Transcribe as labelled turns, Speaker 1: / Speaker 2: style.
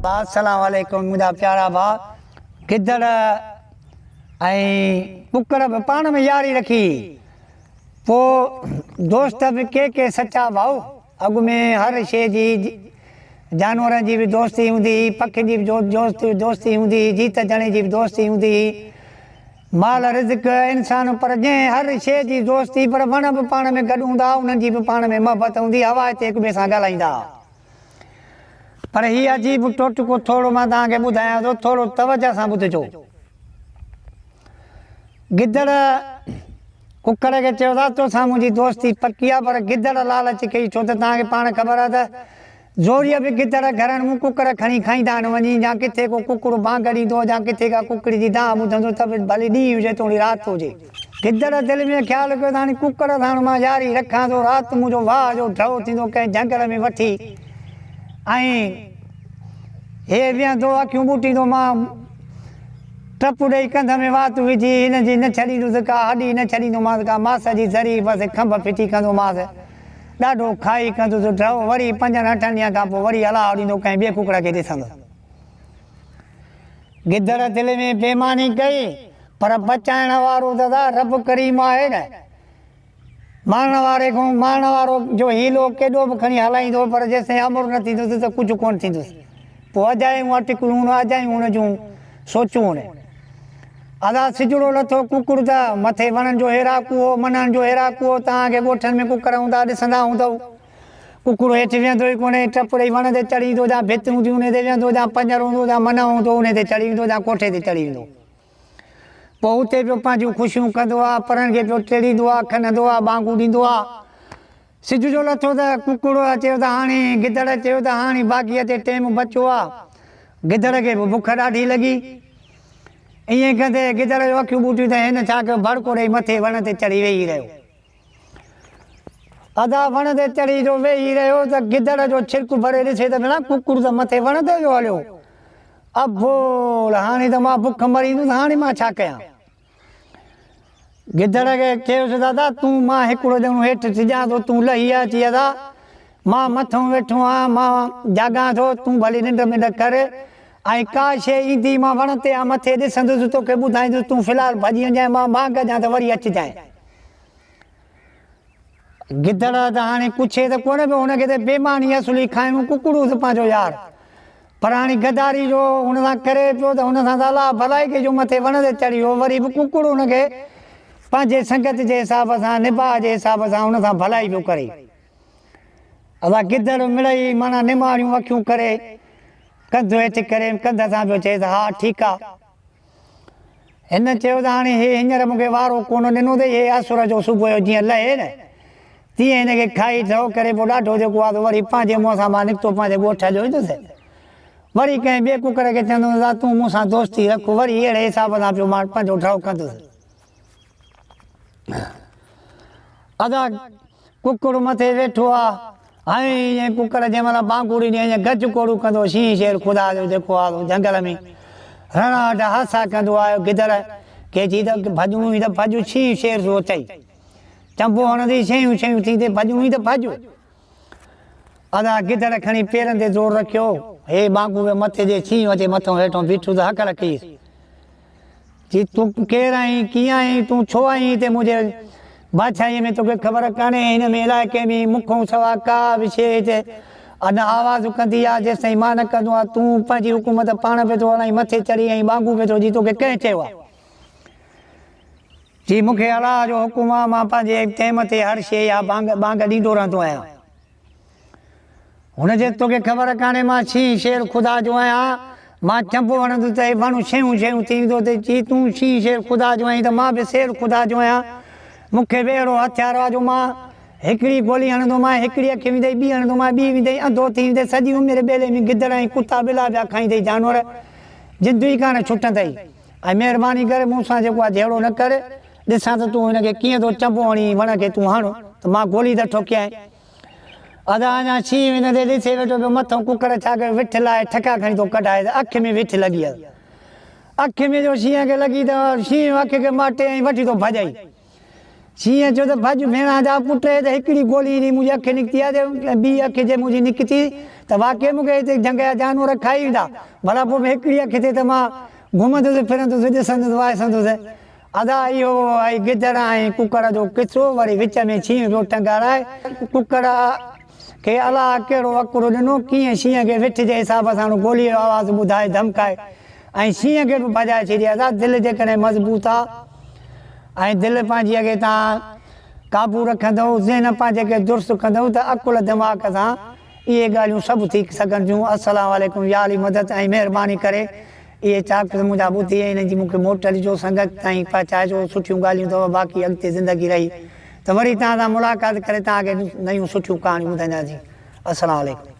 Speaker 1: السلام عليڪم منهنجا پيارا ڀاء گدڙ ۽ ڪڪڙ به پاڻ ۾ ياري رکي پوء دوست به ڪي ڪي سچا ڀائو اڳ ۾ هر شيء جي جانورن جي به دوستي هوندي هئي پکين جي به دوستي هوندي هئي جيت جڻي جي به دوستي هوندي هئي مال رزق انسان پر جنهن هر شيء جي دوستي پر وڻ به پاڻ ۾ گڏ هوندا ها انهن جي به پاڻ ۾ محبت هوندي هوا هتي هڪ ٻئي سان ڳالهائيندا ها پر هي عجيب ٽوٽڪو ٿورو مان توهان کي ٻڌايان ٿو ٿورو توجه سان ٻڌجو. گدڙ ڪڪڙ کي چيو ته توسان منهنجي دوستي پڪي آهي پر گدڙ لالچ ڪئي ڇو ته توهان کي پاڻ خبر آهي ته زوريء به گدڙ گهرن مون ڪڪڙ کڻي کائيندا آهن وڃي يا ڪٿي ڪو ڪڪڙ بانگ ڏيندو يا ڪٿي ڪا ڪڪڙي جي دانهن ٻڌندو ته به ڀلي ڏينهن هجي توڻي رات هجي. گدڙ دل ۾ خيال ڪيو ته هاڻي ڪڪڙ ساڻ مان ياري رکان ٿو، رات منهنجو واهه جو ڍؤ ٿيندو، ڪنهن جهنگل ۾ وٺي ۽ هي ويهندو اکيون ٻوٽيندو، مان ٽپ ڏئي ڪنڌ ۾ وات وجهي هن جي نه ڇڏيندس ڪا هڏي نه ڇڏيندومانس ڪا ماس جي ذري بس کنڀ ڦٽي ڪندومانس، ڏاڍو کائي ڪندس ڍؤ، وري پنجن اٺن ڏينهن کان پوء وري الله ڏيندو ڪنهن ٻئي ڪڪڙ کي ڏسندس. گدڙ دل ۾ بيماني ڪئي، پر بچائڻ وارو ته دا رب ڪريم آهي نه. مارڻ واري کان مارڻ وارو جو حيلو ڪيڏو به کڻي هلائيندو پر جيستائين امر نه ٿيندس ته ڪجهه ڪونه ٿيندس. پوء اجايون اٽڪلون اجايون هن جون سوچون. ادا سجڙو لٿو ڪڪڙ ته مٿي وڻن جو هيراڪو هو، منهن جو هيراڪو هو، توهان کي ڳوٺن ۾ ڪڪڙ هوندا ڏسندا هوندؤ. ڪڪڙ هيٺ ويهندو ئي ڪونهي، ٽپ ڏئي وڻ تي چڙهي ايندو، جا ڀت هوندي انهي تي ويهندو، جا پڃر هوندو، جا منهن هوندو انهي تي چڙهي ويندو، جا ڪوٺي تي چڙهي ويندو. پوء اتي پيو پنهنجون خوشيون ڪندو آ، پرن کي پيو ٽيڙيندو آ، کنهندو آ، ٻانگون ڏيندو آ. سج جو لٿو ته ڪڪڙ چيو ته هاڻي، گدڙ چيو ته هاڻي باقي اچي ٽيم بچو آ. گدڙ کي به بک ڏاڍي لڳي. ائين ڪندي گدڙ جو اکيون ٻوٽيون ته هن ڇا ڪيو ڀڙڪو ڏئي مٿي وڻ تي چڙهي ويهي رهيو. ادا وڻ تي چڙهي جو ويهي رهيو ته گدڙ جو ڇرڪ ڀري ڏسي ته ڀيڻا ڪڪڙ ته مٿي وڻ تي ويو هليو. ابول هاڻي ته مان بک مريندس هاڻي مان ڇا ڪيان. گدڙ کي چيس دادا تون مان هڪڙو ڄڻو هيٺ ڊڄان ٿو تون لهي اچ ادا مان مٿئون ويٺو آهيان مان جاڳان ٿو تون ڀلي ننڊ منڊ ڪر ۽ ڪا شيء ايندي مان وڻ تي آهيان مٿي ڏسندس توکي ٻڌائيندس تون في الحال ڀڄي وڃجانء مان ٻانگ ڏيان ته وري اچجانء. گدڙ ته هاڻي ڪڇي ته ڪونه پيو، هن کي ته بيماني اصلي کائڻو ڪڪڙ هوس پنهنجو يار. پر هاڻي غداري جو هن سان ڪري پيو ته هن سان ته الله ڀلائي ڪئي جو مٿي وڻ تي چڙهي ويو، وري به ڪڪڙ هن کي پنهنجي سنگت جي حساب سان، نباهه جي حساب سان هن سان ڀلائي پيو ڪري. ادا گدڙ مڙئي معنيٰ نماڻيون اکيون ڪري، ڪنڌ هيٺ ڪري ڪنڌ سان پيو چئي ته ها ٺيڪ آ. هن چيو ته هاڻي هي هينئر مون کي وارو ڪونه ڏنو اٿئي، هي اسر جو صبح جو جيئن لهي نه، تيئن هن کي کائي ڍؤ ڪري پوء ڏاڍو جيڪو آ سو وري پنهنجي منهن سان مان نڪتو پنهنجي ڳوٺ هليو ايندس. وري ڪنهن ٻئي ڪڪڙ کي چوندس ته تون مون سان دوستي رک، وري اهڙي حساب سان پيو مان پنهنجو ڍؤ ڪندس. ادا ڪڪڙ مٿي ويٺو آ ۽ ائين ڪڪڙ جنهن مهل بانگون ڏني ائين گج ڪوڙو ڪندو شينهن شير خدا جو جيڪو آ سو جهنگل ۾ رڻاٽ هاسا ڪندو آيو گدڙ کي چي ته ڀڄڻو ئي ته ڀڄ شينهن شير سو اچئي چنبو هڻندي شيون شيون ٿيندي ڀڄڻو ئي ته ڀڄ ادا گدڙ کڻي پيرن تي زور رکيو هي بانگون ويو مٿي جي شينهن اچي مٿو هيٺو بيٺو ته هڪل ڪيس چي تون ڪير آهين، ڪيئن آهين، تون ڇو آهين هتي منهنجي بادشاهيء ۾ توکي خبر ڪانهي هن ۾ علائقي ۾ مون کان سوا ڪا به شيء هتي نه آواز ڪندي آهي جيستائين مان نه ڪندو آهيان تون پنهنجي حڪومت پاڻ پيو ٿو هلائين مٿي چڙهي ۽ ٻانگون پيو ٿو ڏين توکي ڪنهن چيو آهي؟ چي مون کي الله جو حڪم آهي مان پنهنجي ٽيم تي هر شيء يا بانگ ٻانگ ڏيندو رهندو آهيان. هن چيس، توکي خبر ڪانهي مان شينهن شير خدا جو آهيان، مان چنبو هڻندس ته هي وڻ شيهون شيهون ٿي ويندو ته چي تون شينهن شير خدا جو آهين ته مان به شير خدا جو آهيان، مون کي به اهڙو هٿيار آهي جو مان هڪڙي گولي هڻندومانء هڪڙي اک ويندئي ٻي هڻندومانء ٻي ويندئي انڌو ٿي ويندين سڄي عمر ٻيلي ۾ گدڙ ۽ ڪتا ٻلا پيا کائيندئي جانور جند ئي ڪانه ڇٽندئي ۽ مهرباني ڪري مون سان جيڪو آهي جهيڙو نه ڪر ڏسان ته تون هن کي ڪيئن ٿو چنبو هڻين وڻ کي تون هڻ ته مان گولي ته ٺوڪيانء. ادا اڃا شينهن ويندي ڏسي ويٺو پيو مٿئون ڪڪڙ ڇا ڪيو وٺ لاهي ٺڪا کڻي ٿو ڪڍائي ته اک ۾ وٺ لڳي هيس. اک ۾ جو شينهن کي لڳي ته شينهن اک کي ماٽي ۽ وٺي ٿو ڀڄائي. شينهن چيو ته ڀڄ ڀيڻا جا پٽ هي ته هڪڙي گولي ايڏي منهنجي اک نڪتي آهي ته ٻي اک جي منهنجي نڪتي ته واقعي مون کي هتي جهنگ جا جانور کائي ويندا. ڀلا پوء به هڪڙي اک تي ته مان گهمندس ڦرندس ڏسندس وائسندس. ادا اهو آهي گدڙ ۽ ڪڪڙ جو قصو وري وچ ۾ شينهن پيو ٽنگ اڙائي. ڪڪڙ کي الله ڪهڙو عقل ڏنو ڪيئن شينهن کي وٺ جي حساب سان گولي جو آواز ٻڌائي ڌمڪائي ۽ شينهن کي به ڀڄائي ڇڏي. ادا دل جيڪڏهن مضبوط آ. ۽ دل پنهنجي اڳي تان قابو رکندؤ، ذهن پنهنجي کي درست ڪندؤ ته عقل دماغ سان اهي ڳالهيون سڀ ٿي سگهن ٿيون. السلام عليڪم يا علي مدد ۽ مهرباني ڪري اهي چاڪ منهنجا ٻڌي ۽ انهن جي مون کي موٽ ڏجو سنگت تائين پهچائجو سٺيون ڳالهيون اٿو باقي اڳتي زندگي رهي ته وري توهان سان ملاقات ڪري توهان کي نيون سٺيون ڪهاڻيون ٻڌائينداسين. السلام عليڪم.